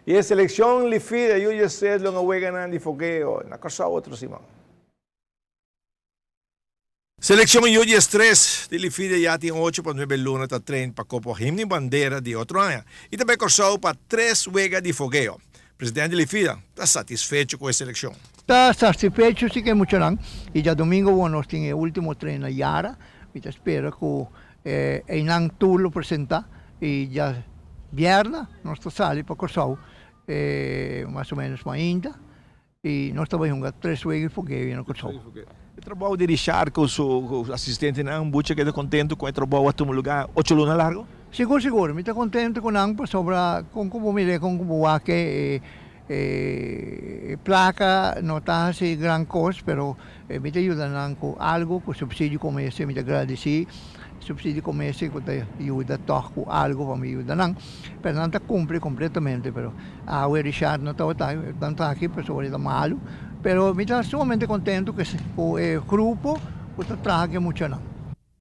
I e selekshon Lifida U13 lo nga weganan di fogeo na Kòrsou otro siman. Selekshon U13 di Lifida ya tin ocho pa nuebe luna ta train pa Kopo Himno i Bandera di otro aña i ta bai Kòrsou pa tres wega di fogeo. Presidente di Lifida ta satisfecho ku e selekshon. Ta satisfecho si ku e muchanan i djadomingo wou nos tin e ultimo train na Yara. Mi ta spera ku einan tur lo presenta i djabièrnè nos ta sali pa Kòrsou mas o menos mainta. I nos ta bai hunga tres wega i fogeo na Kòrsou. E trabou di Richard ku su asistentenan, Buchi a keda kontentu ku e trabou a tuma lugá ocho luna largu? Sigur sigur, mi ta kontentu ku nan pasobra kon ku bo mir'é, kon ku bo wak e e plaka no ta hasi gran kos pero mi ta yuda nan ku algu, ku supsidio komo esei mi ta gradisí supsidio komo esei ku ta yuda tòg ku algu pa mi yuda nan. Pero nan ta cumpli completamente pero awe Richard no tabata tanto aki pasobra e ta malu pero mi ta sumamente contento cu e grupo cu ta traha cu e muchanan.